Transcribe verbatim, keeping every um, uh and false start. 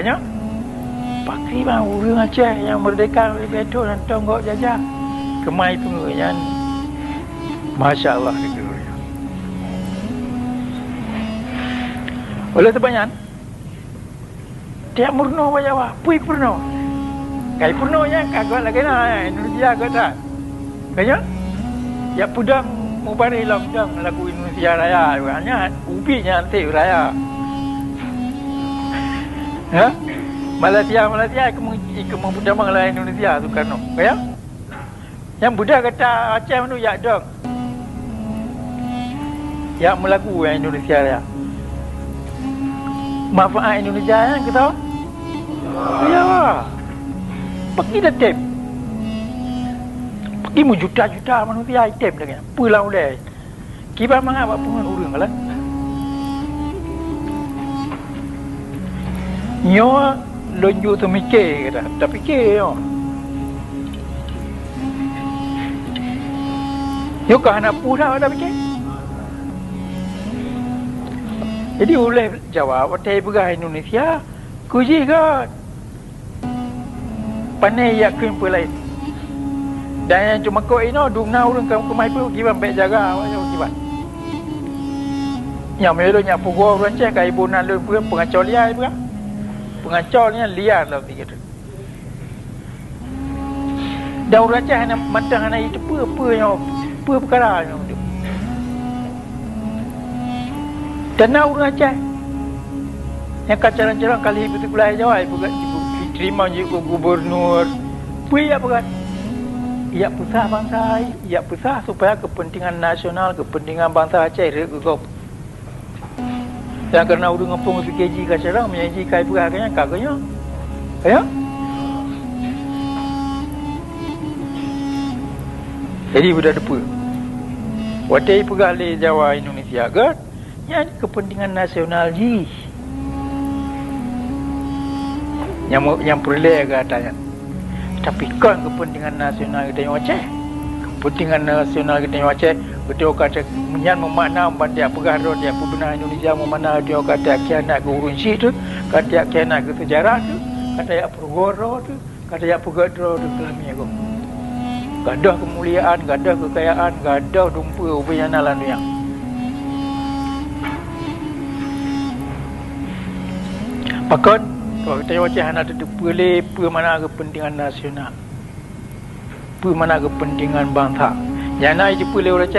Nyoe, pakriban ureuëng Aceh nyang meurdeka leubeh thon nyang tonggok jajah, keumai peungeuh nyan, masya Allah, di keureuja. Oleh sebab nyan, tiap meurunoe bak Jawa, pui peurunoe. Kai peurunoe nyan ka gét lagée na, Indonesia gét that. Kaya, jak peudong mubareh lom dong lagu Indonesia Raya, nyan ubit nyan teb raya. Ha? Malaysia, Malaysia ikeu meutamong lam Indonesia Sukarno. Kaya? Nyang beudôh gata Aceh mandum jak dong. Jak meulagu nyang Indonesia Raya. Manfaat Indonesia nyan geutanyoe? Ya. Pakri tatem. Pakri meujuta-juta manusia item lagée nyan. Peue lam ulée? Kiban mangat bak peungeuh ureuëng lah. Nyoe lôn jeuet teumike gata, tapike nyoe. Nyoe ka hana peue that gata pike. Jadi ulée Jawa watée peugah Indonesia, keu jih gét. Pane jak kheun peue laén. Dan nyang cuma kok inoe dum na ureuëng ka keumai peue kiban bék jaga awak nyoe kiban. Nyang meulôn nyak peugoe ureuëng Aceh ka ibu nan lôn peue peungaco liar peue. Peungaco nyan liar lom tiga tu. Dan ureuëng Aceh hana mantong hana iteupeue peue nyoe, peue peukara nyoe. Dan na ureuëng Aceh nyang ka calon-calon ka lheueh beuteupeulahé Jawa, ipeugah jiteurimong jeuet keu gubunur. Peue jak peugah? Jak peusah bansa, jak peusah supaya keupeuntengan nasional, keupeuntengan bansa Aceh rhot keu gob. Dan kareuna ureuëng gampông pike jih ka carông, meunyoe jih ka ipeugah keu nyan ka keu nyoe. Ka nyoe? Jadi beuda teupeue. Watée ipeugah lé Jawa Indonesia gét, nyan keupeuntengan nasional jih nyang, nyang peureulée gata nyan. Tapi kon keupeuntengan nasional geutanyoe Aceh. Keupeuntengan nasional geutanyoe Aceh, geutanyoe ka nyan meumakna ban jak peugah droe jak peubeuna Indonesia meumakna geutanyoe ka jak khianat keu ureuëng syiek tu, ka jak khianat keu seujarah tu, ka jak peurugoe droe tu. Ka tajak peugét droe di keulamie gob. Gadôh keumuliaan, gadôh keukayaan, gadôh dumpeue ubé nyang na lam donya. Pakon? Sabab geutanyoe Aceh hana tateupeue lé peue makna keupeuntengan nasional, peue makna keupeuntengan bansa. Nyang na jiteupeue lé ureuëng Aceh,